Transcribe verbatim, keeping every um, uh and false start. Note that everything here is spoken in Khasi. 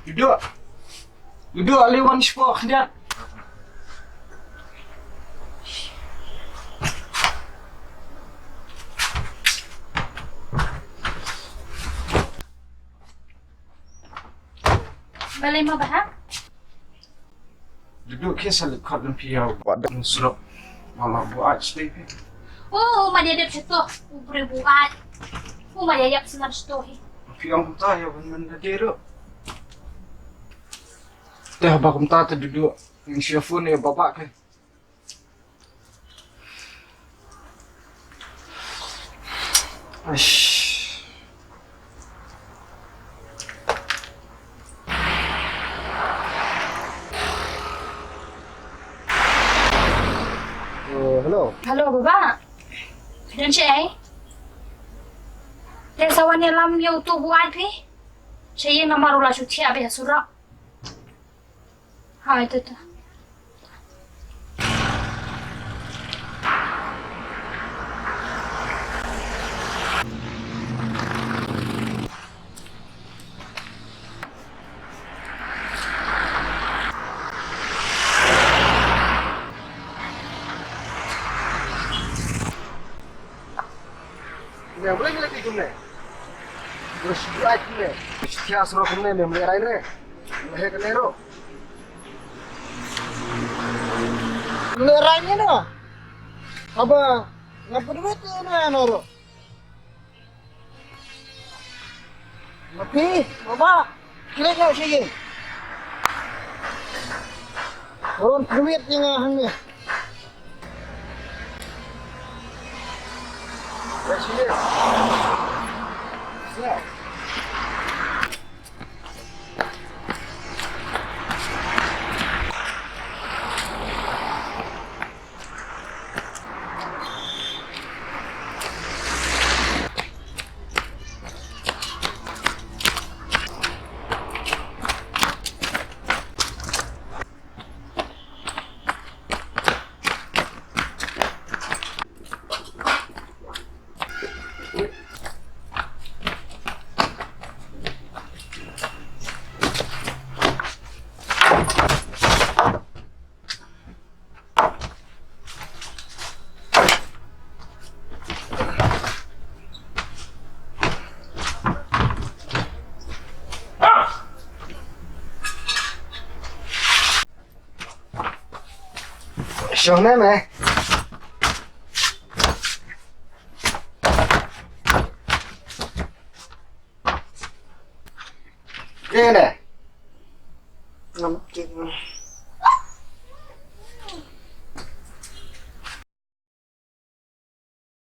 Duduk. Duduk, ale wan shapoh khyndiat. Balei mo, Bah? Duduk, khie sa leit khot lem phi ïa u Bah Dang Surok. Ba la buaid shatei phi. Oh, ma ïa dep shato, u briew buaid. U ma ïa ïap sngap shato hi. Phi ong kumta ïa u, ban men da dei ruh. Te haba kumta te Duduk, ngin shu ïa phone ïa u Bah Bah ke. Aish. Oh, hello. Hello, Bah Bah. Don shaei? Te sa wan ïalam ïa uto u buaid phi? Sha ïing namar u la shu thiah beit ha surok. Hai, to, to. Nang, balei ngi leh kumne? Ngi leh kumne. Stia sero kumne, nang leh rai ne. Leh kane ro. Leh rai ne na. Aba, ngapa duit ne na ro? Mati, mama, klik nga sini. Orang duit yang hangne. Ya, sini. Siap. Shong ne me. Kene. Ngam kene.